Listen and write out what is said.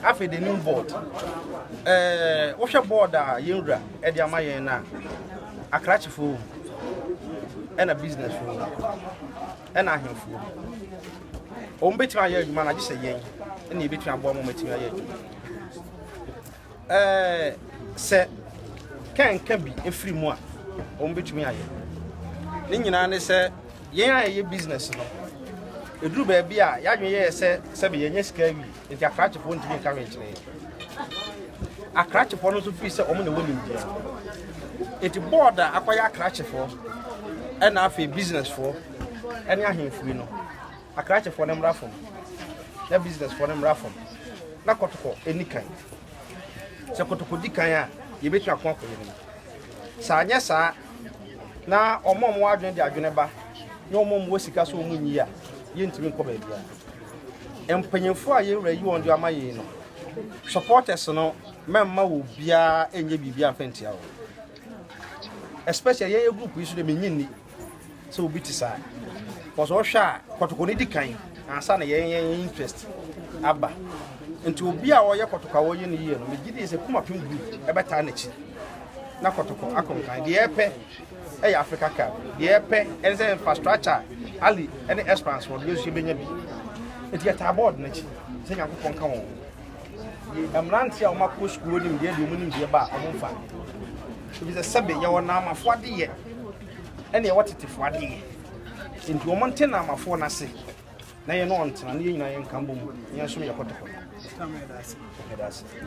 Afei the new board. Ɛɛ wohwɛ board a yɛn wura ɛde ama yɛn no a, akrakyefoɔ wɔ mu, ɛna businessfoɔ wɔ mu, ɛna ahemfoɔ wɔ mu. Wɔn bɛtumi ayɛ adwuma no agye sɛ yɛn ɛna yɛbɛtumi aboa ma wɔn atumi ayɛ adwuma. Ɛɛ sɛ kɛnka bi efiri mu a, wɔn bɛtumi ayɛ. Ne nyinaa ne sɛ yɛn a yɛyɛ business no, ɛduru baabi a yɛadwene yɛyɛ sɛ sɛbi yɛnyɛ sika awie nti akrakyefoɔ ntumi nka hwee nkyerɛ yɛn. Akrakyefoɔ no nso firi sɛ wɔn na ɛwɔ nimdeɛ no. Nti board a akɔyɛ akrakyefoɔ ɛna afei businessfoɔ ɛne ahemfo yi no, akrakyefoɔ no mmra fam na businessfoɔ no mmra fam na Kɔtɔkɔ ɛni kan. Sɛ Kɔtɔkɔ di kan a, yɛbɛtumi ako akɔ yɛn anim. Sɛ anyɛ saa na ɔmo a ɔmo wɔ adwene de adwene ba na ɔmo a ɔmo wɔ sika so ɔmo nyi a, yɛntumi nkɔ baabiara. Mpanyinfoɔ a yɛwura yi wɔn de ama yɛn no, supporters no, mɛmma wɔ biara nyɛ biribi amfa ntia wɔn, especially yɛyɛ group yi so de, menyi nni sɛ obi te saa kɔsɛ ɔhwɛ a Kɔtɔkɔ no di kan ansa na yɛn interest aba. Nti obi a ɔyɛ Kɔtɔkɔ a wɔyɛ no yie no, megye di sɛ Kumapem group ɛbɛtaa n'akyi na Kɔtɔkɔ akɔ nkan. Deɛ ɛpɛ ɛyɛ Africa Cup, deɛ ɛpɛ ɛne sɛ infrastructure Ali ɛne Esperance wɔ deɛ nso yɛbɛnya bi. Nti yɛtaa board n'akyi sɛ Nyankopɔn ka wɔn ho. Mmeranteɛ a wɔakɔ sukuu nim deɛ deɛ wɔn nim deɛ ba a wɔn mfa ebi sɛ sɛbe yɛwɔ naamafoɔ adeyɛ ɛne yɛwɔ tetefoɔ adeyɛ, nti wɔn nte naamafoɔ n'ase na yɛn no ɔntena na yɛn nyinaa yɛn nka mbom yɛn nso yɛ Kɔtɔkɔ. Yɛda ase.